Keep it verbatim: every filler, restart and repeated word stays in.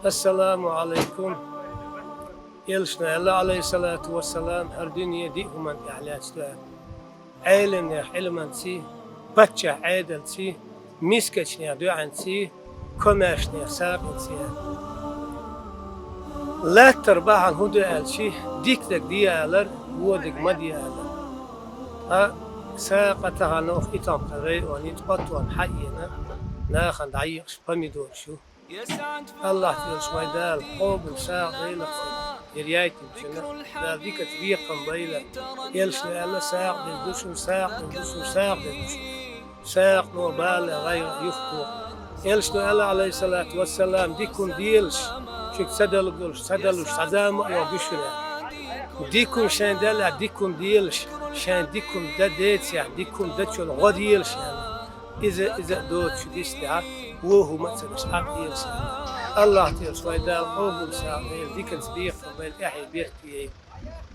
Ассаламу Ӏалайкум. Элчано аьлла, Ӏалайхиссалату вассалам, хӀара дуьне диъ хӀуманна тӀехь лаьцна ду аьлла. Ӏелимнех Ӏилманций, паччахь Ӏедалций, мискачнех доӀанций, комаьршнех сагӀанций аьлла. Латтара бахьана хӀун ду аьлча, дика дерг де алар, вон дерг ма де алар. Ткъа сагӀа тахана оха Итамхой районе ткъо тонна хьаэна, нахана дӀаекъаш помидораш ю. АллахӀ Делаш вай Дала къобал сагӀа дойла цунна, ер яйтинчунна Дала дикаца бекхам бойла. Элчано аьлла, сагӀа деза ду шуна, сагӀа деза ду шуна, сагӀа деза ду шуна. СагӀано бала, гӀайгӀа юхатоху. Элчано аьлла, Ӏалайхиссалату вассалам, дика хӀума делаш, шуьга ца далуш, ца далуш цхьа зама а йогӀуш ду шуна. Дика хӀума шайн далахь, дика хӀума делаш, шайн дика хӀума дан децахь, дика хӀума дечул гӀо делаш аьлла. Иза, иза а доцуш дицдехьа, вон хӀума а ца деш, Ӏад делаш аьлла. АллахӀ Делаш вай Дала къобал сагӀа дойла, диканца бекхам бойла, тӀаьхье беркате йойла.